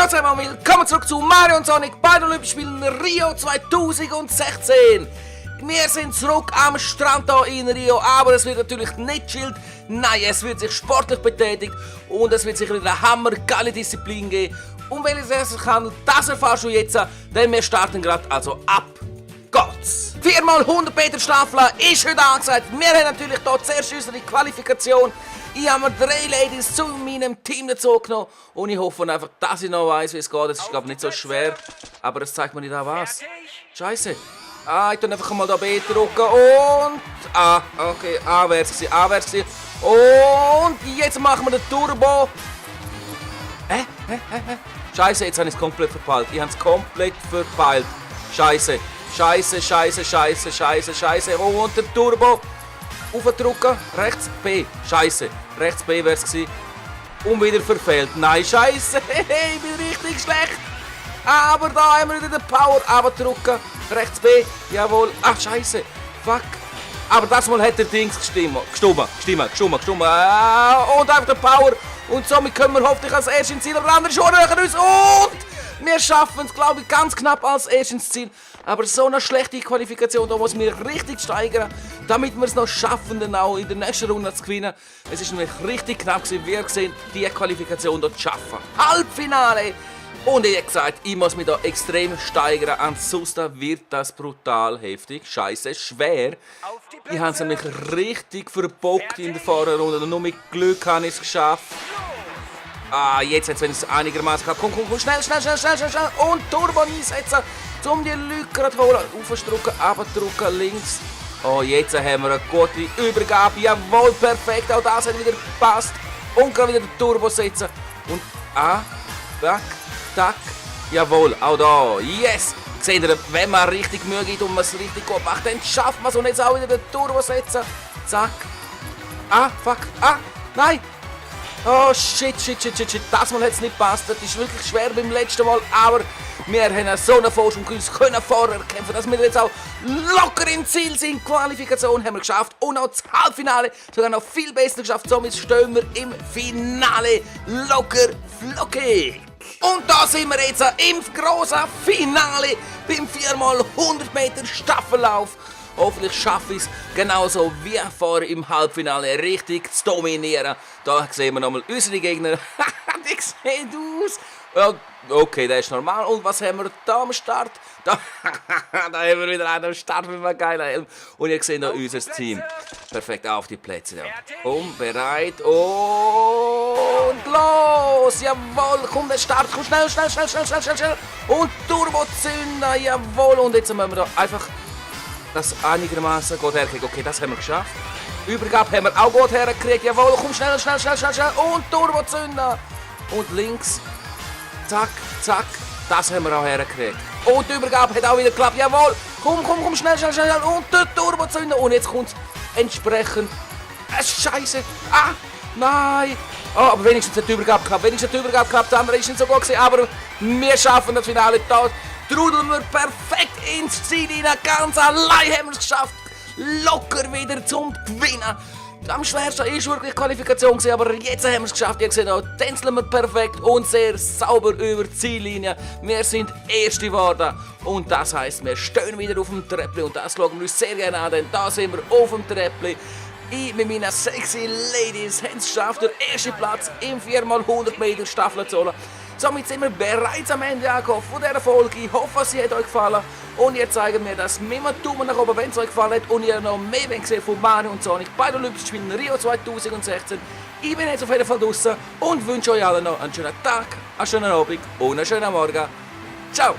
Hallo zusammen, willkommen zurück zu Mario und Sonic bei den Olympischen Spielen Rio 2016. Wir sind zurück am Strand hier in Rio, aber es wird natürlich nicht chillt. Nein, es wird sich sportlich betätigt und es wird sicher wieder eine hammergeile Disziplin geben. Um welches es sich handelt, das erfährst du jetzt, denn wir starten gerade, also ab geht's. 4x100 Meter Staffel ist heute angesagt. Wir haben natürlich hier zuerst unsere Qualifikation. Ich habe mir 3 Ladies zu meinem Team dazu genommen und ich hoffe einfach, dass ich noch weiss, wie es geht. Es ist glaube ich nicht so schwer, aber es zeigt mir nicht an was. Scheiße. Ich drücke einfach mal da B drücken und... okay, A wär's gewesen. Und jetzt machen wir den Turbo. Scheiße, jetzt habe ich es komplett verpeilt. Ich habe es komplett verpeilt. Scheiße. Und der Turbo. Aufdrücken, rechts B. Scheiße. Rechts B wär's gewesen. Und wieder verfehlt. Nein, scheiße. Ich bin richtig schlecht. Aber da haben wir wieder den Power. Abdrücken. Rechts B. Jawohl. Scheiße. Fuck. Aber das Mal hat der Dings gestimmt. Und einfach den Power. Und somit können wir hoffentlich als erstes ins Ziel. Aber der andere schon näher uns. Und wir schaffen es, glaube ich, ganz knapp als erstes ins Ziel. Aber so eine schlechte Qualifikation, da muss wir richtig steigern, damit wir es noch schaffen, dann auch in der nächsten Runde zu gewinnen. Es ist nämlich richtig knapp gewesen, wir sehen, die Qualifikation dort zu schaffen. Halbfinale! Und wie gesagt, ich muss mich da extrem steigern, ansonsten wird das brutal heftig, scheiße, schwer. Ich habe es nämlich richtig verbockt in der Fahrerrunde und nur mit Glück habe ich es geschafft. Jetzt hat es einigermaßen gehabt. Komm, schnell. Und Turbo einsetzen, um die Lücke zu holen. Aufdrücken, abdrücken, links. Jetzt haben wir eine gute Übergabe. Jawohl, perfekt. Auch das hat wieder gepasst. Und gerade wieder den Turbo setzen. Und tack. Jawohl, auch da. Yes. Seht ihr, wenn man richtig Mühe gibt und man es richtig gut macht, dann schafft man es. Und jetzt auch wieder den Turbo setzen. Zack. Fuck. Nein. Shit. Das Mal hat es nicht gepasst. Das ist wirklich schwer beim letzten Mal. Aber wir haben so einen Vorsprung können vorher kämpfen, dass wir jetzt auch locker im Ziel sind. Die Qualifikation haben wir geschafft. Und auch das Halbfinale sogar noch viel besser geschafft. Somit stehen wir im Finale locker flockig. Und da sind wir jetzt im grossen Finale beim 4x100 Meter Staffellauf. Hoffentlich schaffe ich es genauso wie vorher im Halbfinale richtig zu dominieren. Da sehen wir nochmal unsere Gegner. Die sehen aus. Ja, okay, das ist normal. Und was haben wir da am Start? Da haben wir wieder einen am Start mit einem geilen Helm. Und ihr seht hier unser Team. Perfekt, auf die Plätze. Ja. Und bereit. Und los. Jawohl, komm, der Start. Komm, schnell. Und Turbo zünden. Jawohl. Und jetzt müssen wir da einfach... das einigermaßen gut herkriegen. Okay, das haben wir geschafft. Übergabe haben wir auch gut hergekriegt. Jawohl, komm, schnell. Und Turbo zünden. Und links. Zack. Das haben wir auch hergekriegt. Und die Übergabe hat auch wieder geklappt. Jawohl. Komm, schnell. Und der Turbo zünden. Und jetzt kommt es entsprechend. Scheiße. Nein. Aber wenigstens hat die Übergabe geklappt. Das andere ist nicht so gut gewesen. Aber wir schaffen das Finale. Da trudeln wir perfekt ins Ziel hinein. Ganz allein haben wir es geschafft. Locker wieder zum Gewinnen. Am schwersten war wirklich die Qualifikation, aber jetzt haben wir es geschafft. Ihr seht auch, tänzeln wir perfekt und sehr sauber über die Ziellinie. Wir sind Erste geworden. Und das heisst, wir stehen wieder auf dem Treppli. Und das schauen wir uns sehr gerne an, denn da sind wir auf dem Treppli. Ich mit meinen sexy Ladies haben es geschafft, den ersten Platz im 4x100 Meter Staffel zu holen. Somit sind wir bereits am Ende angekommen von dieser Folge. Ich hoffe, sie hat euch gefallen. Und ihr zeigt mir das mit einem Daumen nach oben, wenn es euch gefallen hat. Und ihr noch mehr gesehen von Mario und Sonic bei den Olympischen Spielen Rio 2016. Ich bin jetzt auf jeden Fall draußen und wünsche euch allen noch einen schönen Tag, einen schönen Abend und einen schönen Morgen. Ciao!